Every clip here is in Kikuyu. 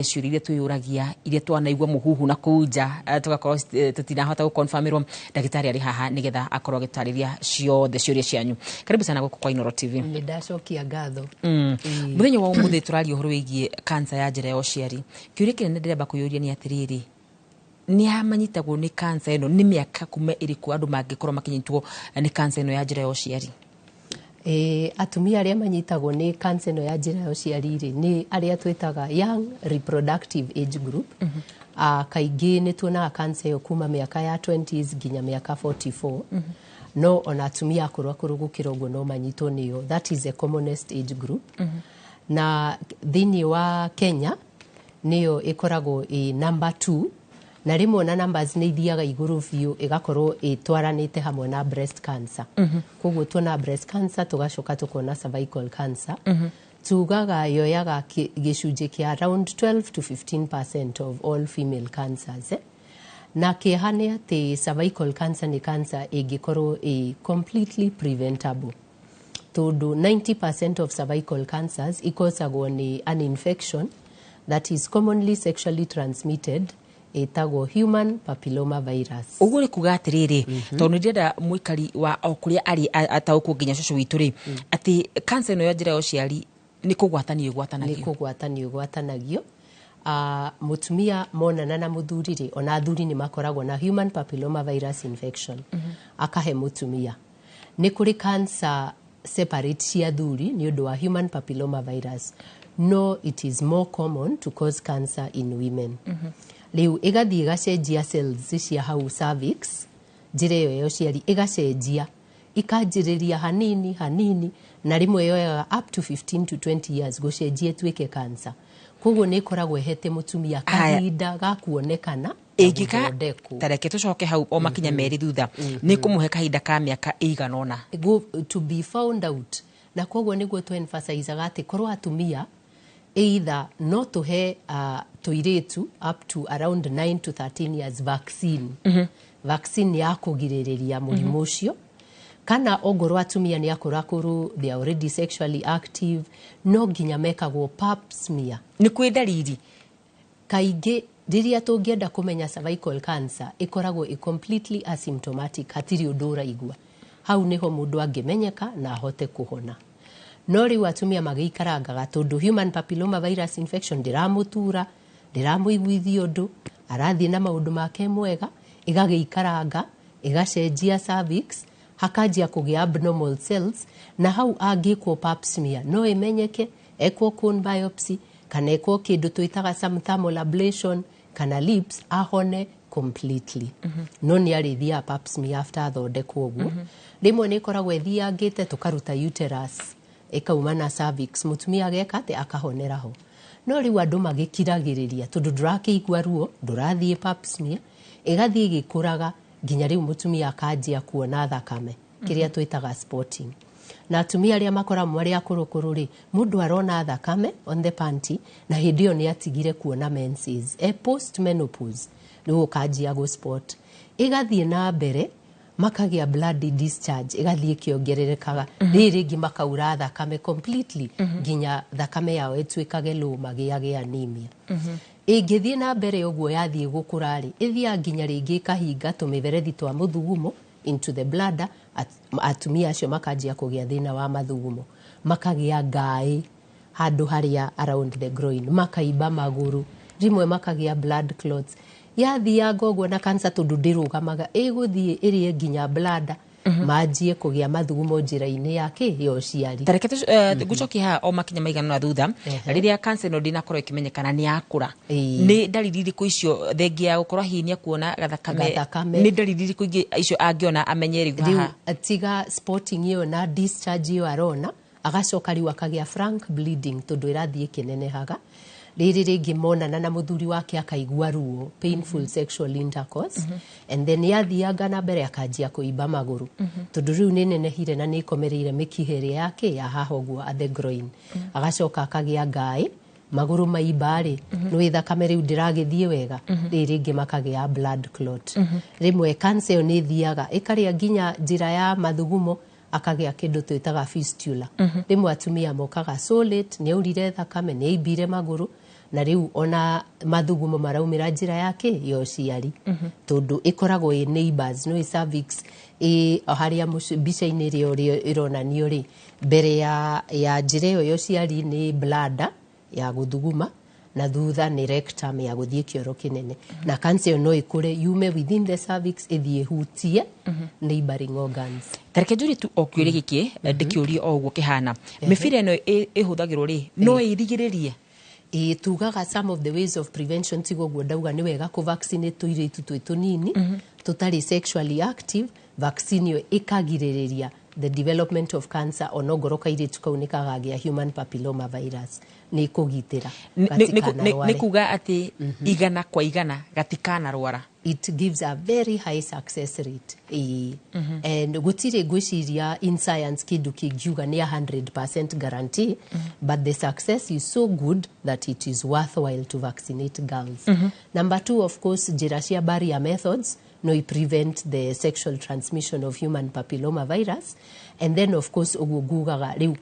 Ciũria iria twĩyũragia, iria twanaigua mũhuhu na kũu nja, tũgakorwo tũtinahota gũconfirmĩrwo, ndagĩtarĩ arĩ haha nĩgetha akorwo agĩtarĩria ciothe ciũria cianyu. Karibu sana gũkũ kwa Inooro TV. Nĩ ndacokia ngatho. Mũthenya wa ũmũthĩ tũraria ũhoro wĩgiĩ cancer ya njĩra ya ũciari. Kĩũria kĩnene ndĩrenda kwĩyũria nĩ atĩrĩrĩ, nĩ a manyitagwo nĩ cancer ĩno? Nĩ mĩaka kuma ĩrĩkũ andũ mangĩkorwo makĩnyitwo nĩ cancer ĩno ya njĩra ya ũciari? Atumia arĩa manyitagwo nĩ cancer ĩno ya njĩra ya ũciari rĩ, nĩ arĩa twĩtaga young reproductive age group. Kaingĩ nĩ tuonaga cancer ĩyo kuma mĩaka ya 20s nginya mĩaka 44, no ona atumia akũrũ akũrũ gũkĩra ũguo no manyitwo nĩyo. That is the commonest age group. Na thĩinĩ wa Kenya nĩyo ĩkoragwo ĩ number 2, na rĩmwe na numbers nĩ ithiaga igũrũ biũ, ĩgakorwo ĩtwaranĩte hamwe na breast cancer. Koguo tuona breast cancer, tũgacoka tũkona cervical cancer. Tugaga yoyaga gĩcunjĩ kĩa around 12 to 15% of all female cancers, eh? Na kĩeha nĩ atĩ cervical cancer nĩ cancer ĩngĩkorwo ĩ completely preventable, tondũ 90% of cervical cancers ikosagwo nĩ an infection that is commonly sexually transmitted, ĩtagwo human papilloma virus. Ũguo nĩ kuga atĩrĩrĩ, tondũ nĩ ndĩrenda mũikari wa o kũrĩa arĩ ataũkwo, nginya cũcũ witũ rĩ, atĩ cancer ĩno ya njĩra ya ũciari nĩ kũgwatanio nĩ ĩgwatanagio. Kũgwatanio ĩgwatanagio. Mũtumia monana na mũthuri rĩ, ona athuri nĩ makoragwo na human papilloma virus infection, akahe mũtumia. Nĩ kũrĩ cancer separate cia athuri nĩ ũndũ wa human papilloma virus, no it is more common to cause cancer in women. Rĩu ĩgathiĩ ĩgacenjia cells cia hau cervix, njĩra ĩyo ya ũciari, ĩgacenjia, ikanjĩrĩria hanini hanini, na rĩmwe yoyaga up to 15 to 20 years gũcenjia ĩtuĩke cancer. Koguo nĩ ĩkoragwo ĩhete mũtumia Haya. kahinda ga kuonekana na Ĩngĩka gũthondekwo. Tareke tũcoke hau o makinya merĩ thutha. Nĩ kũmũhe kahinda ka mĩaka ĩigana ũna to be found out? Na koguo nĩguo tũ emphasizaga atĩ korwo atumia either no tũhe tũirĩtu up to around 9 to 13 years vaccine ya kũgirĩrĩria mũrimũ ũcio, kana ongorwo atumia nĩ akũrũ akũrũ, they are already sexually active, no nginya mekagwo pap smear. Nĩ kwĩ ndariri? Kaingĩ rĩrĩa tũngĩenda kũmenya cervical cancer, ĩkoragwo ĩ completely asymptomatic, hatirĩ ũndũ ũraigua. Hau nĩho mũndũ angĩmenyeka na ahote kũhona. No rĩu atumia magĩikarangaga, tondũ human papilloma virus infection ndĩramũtura, ndĩramũiguithia ũndũ, arathiĩ na maũndũ make mwega, ĩgagĩikaranga, ĩgacenjia cervix, hakanjia kũgĩa abnormal cells, na hau angĩkwo pap smear no ĩmenyeke, ekwo cone biopsy kana ekwo kĩndũ twĩtaga some thermal ablation kana LEEPs, ahone completely. No nĩ arĩthiaga pap smear after athondekwo ũguo. Rĩmwe nĩ ĩkoragwo ĩthiangĩte, tũkaruta uterus, ĩkauma na cervix, mũtumia ageka atĩ akahonera ho. No rĩu andũ magĩkiragĩrĩria, tondũ ndũrakĩigua ruo, ndũrathiĩ pap smear, ĩgathiĩ ĩgĩkũraga nginya rĩu mũtumia akanjia kuona thakame, kĩrĩa twĩtaga spotting. Na atumia arĩa makoragwo marĩ akũrũ kũrũ rĩ, mũndũ arona thakame on the panty na hĩndĩ ĩyo nĩ atigire kuona menses, e post menopause. Rĩu ũkanjia gũ spot, ĩgathiĩ na mbere, makagĩa bloody discharge, ĩgathiĩ ĩkĩongererekaga. Rĩrĩ rĩngĩ makaura thakame completely nginya thakame yao ĩtuĩkage low, magĩage anemia. Ĩngĩthiĩ na mbere ũguo, yathiĩ gũkũra rĩ, ĩthiaga nginya rĩngĩ ĩkahinga tũmĩberethi twa mũthugumo into the bladder. Atumia acio makanjia kũgĩa thĩna wa mathugumo, makagĩa ngaĩ handũ harĩa around the groin, makaimba magũrũ, rĩmwe makagĩa blood clots. Yathianga ũguo na cancer, tondũ ndĩrũgamaga, ĩgũthiĩ ĩrĩe nginya bladder, manjie kũgĩa mathugumo njĩra-inĩ ya ya ũciari. Tareke ngũcokie haha o makinya maigana na thutha. Rĩrĩa cancer ĩno ndĩnakorwo ĩkĩmenyekana nĩ yakũra, nĩ ndariri irĩkũ icio, thengia ya gũkorwo hihi nĩ akuona gathakame? Gathakame. Nĩ ndariri irĩkũ ingĩ icio angĩona amenye rĩu rĩu haha? Tiga spotting ĩyo na discharge ĩyo arona, agacoka rĩu akagĩa frank bleeding, tondũ ĩrathiĩ ĩkĩnenehaga. Rĩrĩ rĩngĩ monana na mũthuri wake akaigua ruo, painful sexual intercourse, and then yathianga na mbere akanjia kũimba magũrũ, tondũ rĩu nĩ nenehire na nĩ ĩkomereire mĩkiha ĩrĩa yake ya haha ũguo at the groin. Agacoka akagĩa ngaĩ, magũrũ maimba rĩ, nĩ thakame rĩu ndĩragĩthiĩ wega. Rĩrĩ rĩngĩ makagĩa blood clot. Rĩmwe cancer ĩyo nĩ ĩthiaga ĩkarĩa nginya njĩra ya mathugumo, akagĩa kĩndũ twĩtaga fistula. Rĩmwe atumia mokaga so late, nĩ aurire thakame, nĩ aimbire magũrũ, Na rĩu ona mathugumo maraumĩra njĩra yake ya ũciari, tondũ ĩkoragwo ĩ neighbors, no ĩ cervix ĩ harĩa mbica-inĩ ĩrĩa ũrĩa ĩronanio rĩ, mbere ya njĩra ĩyo ya ũciari nĩ bladder ya gũthuguma, na thutha nĩ rectum ya gũthiĩ kĩoro kĩnene. Na cancer ĩyo no ĩkũre yume within the cervix, ĩthiĩ ĩhutie neighboring organs. Tareke njũrie tu o kĩũria gĩkĩ, ndĩkĩũrie o ũguo kĩhana. Mĩbira ĩno ĩhũthagĩrwo rĩ, no ĩrigĩrĩrie? Ĩ, tugaga some of the ways of prevention, tiga ũguo ndauga nĩ wega kũ vaccinate tũirĩtu twĩ tũnini tũtarĩ sexually active. Vaccine ĩyo ĩkagirĩrĩria the development of cancer, onongorwo kairĩtu kau nĩ kagagĩa human papilloma virus, nĩ kũgitĩra Nĩ kuga atĩ 100% gatikanarwara? It gives a very high success rate, ĩĩ. And gũtirĩ, ngwĩciria in science kĩndũ kĩngiuga nĩ 100% guarantee, but the success is so good that it is worthwhile to vaccinate girls. Number two, of course, njĩra cia barrier methods no i prevent the sexual transmission of human papilloma virus. And then, of course, ũguo ngugaga rĩu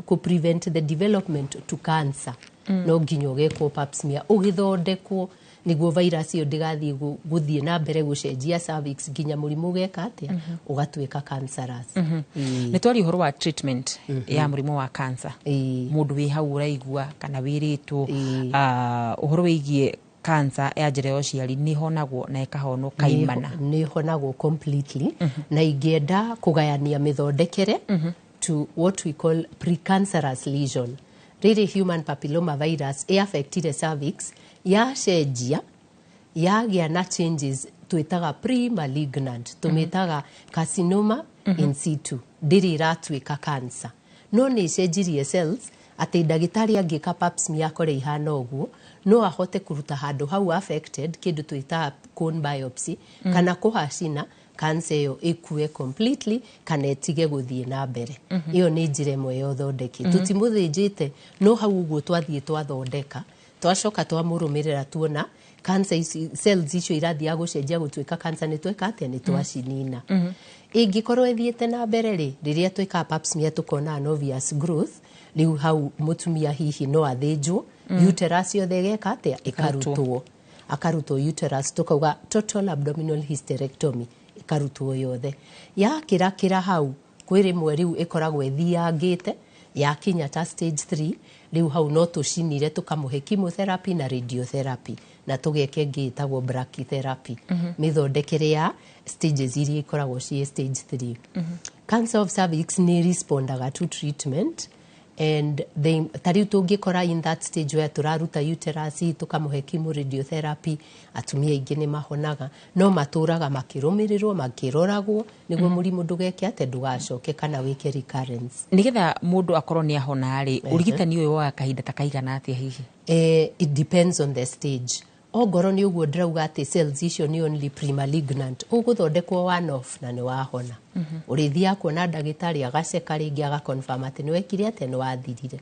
kũ prevent the development to cancer, no nginya ũgekwo pap smear, ũgĩthondekwo nĩguo virus ĩyo ndĩgathiĩ gũthiĩ na mbere gũcenjia cervix nginya mũrimũ ũgeka atĩa, ũgatuĩka cancerous. Ĩĩ. Nĩ twaria ũhoro wa treatment ya mũrimũ wa cancer. Mũndũ wĩ hau ũraigua kana wĩrĩtwo ũhoro wĩgiĩ cancer ya njĩra ya ũciari, nĩ honagwo na ĩkahonwo kaimana? Nĩ honagwo completely, na ingĩenda kũgayania mĩthondekere to what we call precancerous lesion. Rĩrĩ human papilloma virus ĩaffectire cervix, yacenjia, yagĩa na changes twĩtaga pre-malignant, tũmĩtaga carcinoma in situ. Ndĩrĩ ĩratuĩka cancer, no nĩ ĩcenjirie cells atĩ ndagĩtarĩ angĩka pap smear akore ihana ũguo, no ahote kũruta handũ hau affected, kĩndũ twĩtaga cone biopsy, kana kũhacina cancer ĩyo ĩkue completely kana ĩtige gũthiĩ na mbere. Ĩyo nĩ njĩra ĩmwe ya ũthondeki. Tũtimũthĩnjĩte, no hau ũguo twathiĩ twathondeka, twacoka twamũrũmĩrĩra, tuona cancer ici, cells icio irathiaga gũcenjia gũtuĩka cancer, nĩ tweka atĩa? Nĩ twacinina. Ĩngĩkorwo ĩthiĩte na mbere rĩ, rĩrĩa twĩkaga pap smear tũkona an obvious growth, rĩu hau mũtumia hihi no athĩnjwo, uterus yothe ĩgeka atĩa? Ĩkarutwo, akarutwo uterus, tukauga total abdominal hysterectomy, ĩkarutwo yothe. Yakĩrakĩra hau, kwĩ rĩmwe rĩu ĩkoragwo ĩthiangĩte yakinya ta stage 3, rĩu hau no tũcinire, tũkamũhe chemotherapy na radiotherapy, na tũgeka ĩngĩ ĩtagwo brachytherapy. Mĩthondekere ya stages iria ikoragwo ciĩ stage 3. Cancer of cervix nĩ respondaga to treatment, and they, ta rĩu tũngĩkora in that stage where tũraruta uterus, tũkamũhe chemo, radiotherapy, atumia aingĩ nĩ mahonaga, no matũraga makĩrũmĩrĩrwo, makĩroragwo nĩguo mũrimũ ndũgeke atĩ, ndũgacoke kana wĩke recurrence. Nĩgetha mũndũ akorwo nĩ ahona rĩ, ũrigitani ũyũ woyaga kahinda ta kaigana atĩa hihi? It depends on the stage. Ongorwo nĩ ũguo ndĩrauga atĩ cells icio nĩ only premalignant, ũgũthondekwo one off na nĩ wahona. Ũrĩthiaga kuona ndagĩtarĩ, agaceka rĩngĩ, agaconfirm atĩ nĩ wekire atĩa, nĩ wathirire.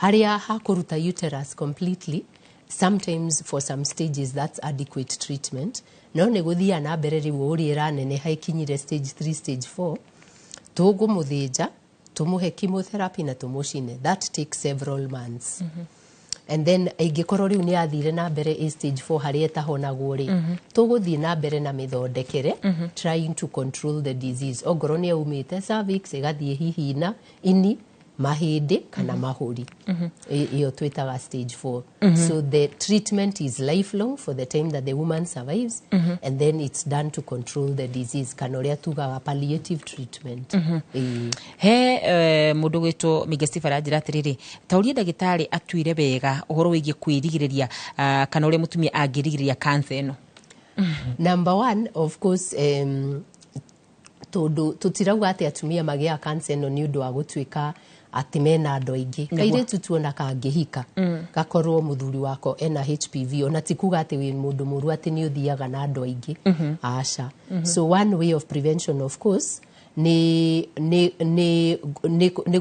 Harĩa hakũruta uterus completely, sometimes for some stages that's adequate treatment, no nĩ gũthiaga na mbere rĩu ũrĩa ĩraneneha ĩkinyire stage 3, stage 4, tũngũmũthĩnja, tũmũhe chemotherapy na tũmũcine. That takes several months. And then ĩngĩkorwo rĩu nĩ yathire na mbere ĩ stage 4, harĩa ĩtahonagwo rĩ, tũgũthiĩ na mbere na mĩthondekere, trying to control the disease. Ongorwo nĩ yaumĩte cervix ĩgathiĩ hihi na ini, mahĩndĩ kana mahũri, ĩyo twĩtaga stage 4. So the treatment is lifelong for the time that the woman survives, and then it's done to control the disease, kana ũrĩa tugaga palliative treatment. Ĩĩ. He mũndũ gwĩtwo Migestifa aranjĩra atĩrĩrĩ, ta ũria ndagĩtarĩ atuire wega ũhoro wĩgiĩ kwĩrigĩrĩria, kana ũrĩa mũtumia angĩrigĩrĩria cancer ĩno. Number one, of course, tondũ tũtirauga atĩ atumia magĩaga cancer ĩno nĩ ũndũ wa gũtuĩka atĩ mena andũ aingĩ. Kairĩtu tuona kangĩhika, gakorwo mũthuri wako ena HPV, ona ti kuga atĩ wĩ mũndũ mũru atĩ nĩ ũthiaga na andũ aingĩ, aca. So one way of prevention, of course, nĩ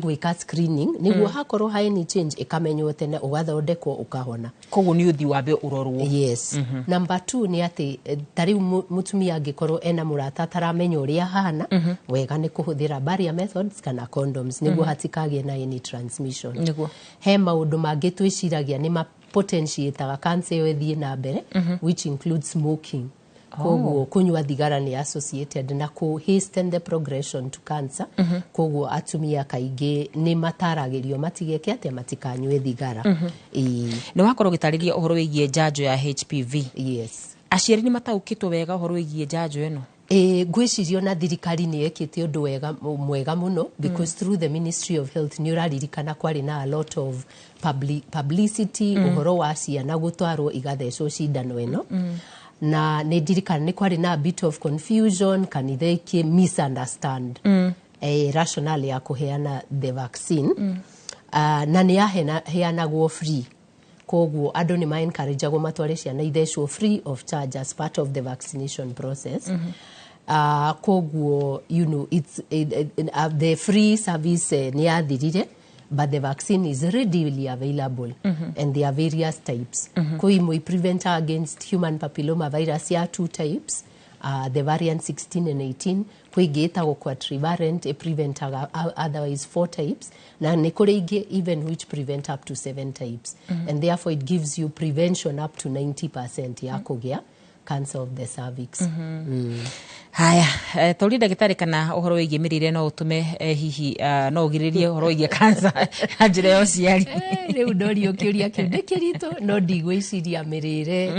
gwĩka screening nĩguo hakorwo ha any change ĩkamenywo tene, ũgathondekwo, ũkahona. Koguo nĩ ũthiĩ wambe ũrorwo. Yes. Number two nĩ atĩ ta rĩu mũtumia angĩkorwo ena mũrata ataramenya ũrĩa ahana, wega nĩ kũhũthĩra barrier methods kana condoms nĩguo hatikagĩe na any transmission. He maũndũ mangĩ twĩciragia nĩ ma potentiataga cancer ĩyo ĩthiĩ na mbere, which includes smoking. Koguo kũnyua thigara nĩ associated na kũ hasten the progression to cancer. Koguo atumia kaingĩ nĩ mataragĩrio matigeke atĩa, matikanyue thigara. Ĩĩ. Nĩ wakorwo ũgĩtarĩria ũhoro wĩgiĩ njanjo ya HPV. Yes. Aciari nĩ mataũkĩtwo wega ũhoro wĩgiĩ njanjo ĩno? Ĩ, ngwĩciria ona thirikari nĩ ĩkĩte ũndũ wega mwega mũno, because through the Ministry of Health, nĩ ũraririkana kwarĩ na a lot of publicity ũhoro wa ciana gũtwarwo igathecwo cindano ĩno. Na nĩ ndirikana nĩ kwarĩ na a bit of confusion, kanitha ikĩ misunderstand rationale ya kũheana the vaccine. Na nĩ yaheanagwo free, koguo andũ nĩ ma-encourageagwo matware ciana ithecwo free of charge as part of the vaccination process. Koguo it's, the free service nĩ yathirire, but the vaccine is readily available and there are various types. Kwĩ imwe prevent against human papilloma virus ya two types, the variant 16 and 18. Kwĩ ĩngĩ ĩtagwo quadrivalent, ĩpreventaga otherwise four types, na nĩ kũrĩ ingĩ even which prevent up to seven types, and therefore it gives you prevention up to 90% ya kũgĩa cancer of the cervix. Haya, tũrie ndagĩtarĩ kana ũhoro wĩgiĩ mĩrĩre no ũtũme hihi no ũgirĩrĩrie ũhoro wĩgiĩ cancer ya njĩra ya ũciari? Rĩu ndorio kĩũria kĩu nĩ kĩritũ, no ndigwĩciria mĩrĩre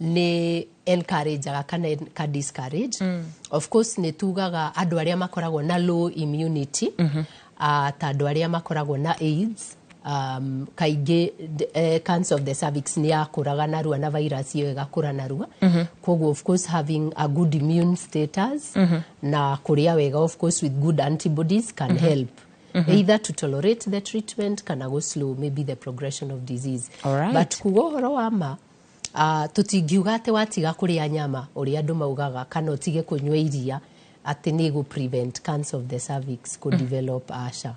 nĩ encourageaga kana ka discourage. Of course nĩ tugaga andũ arĩa makoragwo na low immunity, ta andũ arĩa makoragwo na AIDS, kaingĩ cancer of the cervix nĩ yakũraga narua na virus ĩyo ĩgakũra narua. Koguo of course having a good immune status na kũrĩa wega, of course with good antibodies, can help either to tolerate the treatment kana go slow maybe the progression of disease. But kuga ũhoro wa ma, tũtingiuga atĩ watiga kũrĩa nyama ũrĩa andũ maugaga kana ũtige kũnyua iria atĩ nĩ gũ prevent cancer of the cervix kũ develop, aca.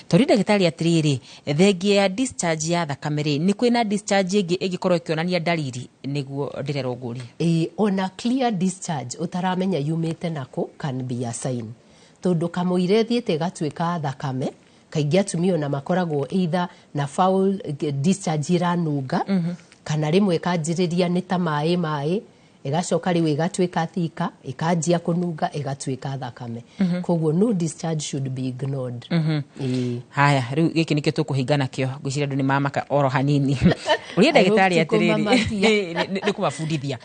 Tũri ndagĩtarĩ atĩrĩrĩ, thengia ya discharge ya thakame rĩ, nĩ kwĩna discharge ĩngĩ ĩngĩkorwo ĩkĩonania ndariri? Nĩguo ndĩrerwo ngũrie. Ĩ, ona clear discharge ũtaramenya yumĩte nako can be a sign, tondũ kamũira ĩthiĩte ĩgatuĩka thakame, kaingĩ atumia ona makoragwo either na foul discharge ĩranunga, kana rĩmwe ĩkanjĩrĩria nĩ ta maĩ maĩ, ĩgacoka rĩu ĩgatuĩka thika, ĩkanjia kũnunga, ĩgatuĩka thakame. Koguo no discharge should be ignored. Ĩĩ. Haya, rĩu gĩkĩ nĩkĩo tũkũhinga nakĩo. Ngwĩciria andũ nĩ mamaka oro hanini. Ũria ndagĩtarĩ I hope ti atĩrĩrĩ, kũmamakia. nĩ kũmabundithia.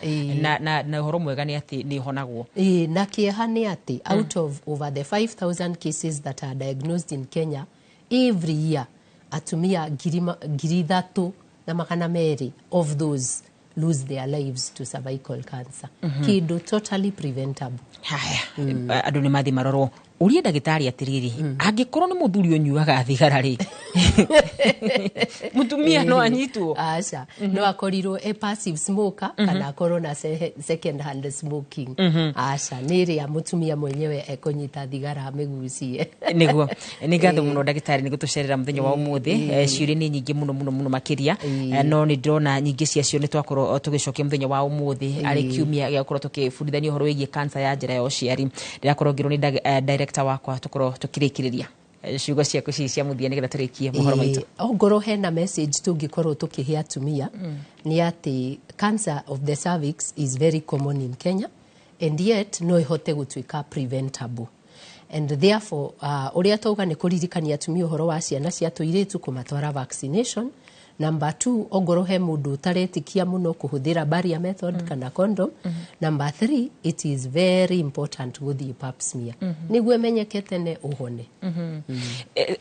Na ũhoro mwega nĩ atĩ nĩ ĩhonagwo. Ĩĩ, na kĩeha nĩ atĩ out of over the 5000 cases that are diagnosed in Kenya every year, atumia 3200 of those lose their lives to cervical cancer, kĩndũ totally preventable. Haya, andũ nĩ mathiĩ marorwo. Ũrie ndagĩtarĩ atĩrĩrĩ, angĩkorwo nĩ mũthuri ũnyuaga thigara rĩ, mũtumia no anyitwo? Aca, no akorirwo e passive smoker kana akorwo na second hand smoking. Aca, nĩ ĩrĩa mũtumia mwenyewe ekũnyita thigara amĩgucie. Nĩguo, nĩ ngatho mũno ndagĩtarĩ nĩ gũtũcerera mũthenya wa ũmũthĩ. Ciũria nĩ nyingĩ mũno mũno mũno makĩria. No nĩ ndĩrona nyingĩ ciacio nĩ twakorwo tũgĩcokia mũthenya wa ũmũthĩ arĩ kiumia gĩa gũkorwo tũkĩbundithania ũhoro wĩgiĩ cancer ya njĩra ya ũciari. Ndĩrakorwo ngĩrwo nĩ director wakwa tũkorwo tũkĩrĩkĩrĩria. Ciugo ciaku ciĩ cia mũthia nĩgetha tũrĩkie mohoro maitũ. Ĩĩ, ongorwo hena message tũngĩkorwo tũkĩhe atumia nĩ atĩ cancer of the cervix is very common in Kenya and yet no ĩhote gũtuĩka preventable, and therefore ũrĩa twauga nĩ kũririkania atumia ũhoro wa ciana cia tũirĩtu kũmatwara vaccination. Number two, ongorwo he mũndũ ũtaretĩkia mũno kũhũthĩra barrier method kana condom. Number three, it is very important gũthiĩ pap smear nĩguo ĩmenyeke tene ũhone.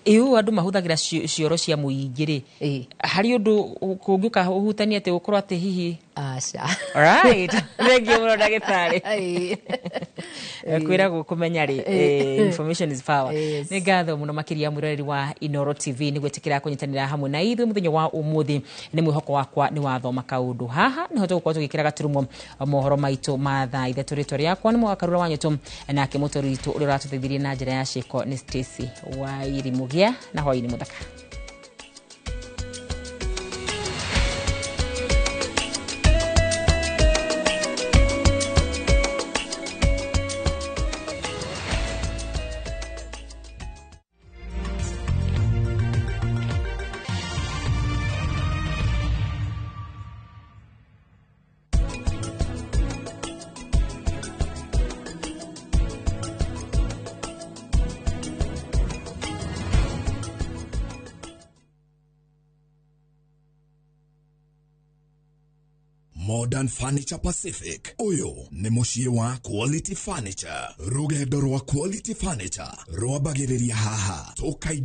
Ĩũ andũ mahũthagĩra cioro cia mũingĩ rĩ, harĩ ũndũ kũngĩũka ũhutanie atĩ gũkorwo atĩ hihi? Aca. Alright. Thank you mũno ndagĩtarĩ. Ĩĩ. Kwĩragwo kũmenya rĩ, information is power. Yes. Nĩ ngatho mũno makĩria mwĩroreri wa Inoro TV nĩ gwĩtĩkĩra kũnyitanĩra hamwe na ithuĩ mũthenya wa ũmũthĩ. Nĩ mwĩhoko wakwa nĩ wathoma kaũndũ haha. Nĩho tũgũkorwo tũgĩkĩra gaturumo mohoro maitũ ma thaa 3. Rĩtwa rĩakwa nĩ Mwakarura wa Nyũtũ, nake mũtũri witũ ũrĩa ũratũteithirie na njĩra ya ciĩko nĩ Stacy Wairimũgĩa, na hwaĩ-inĩ mũthaka. Modern Furniture Pacific. Ũyũ nĩ mũciĩ wa Quality Furniture. Rũgendo rwa Quality Furniture rwambagĩrĩria haha tũkaingĩra.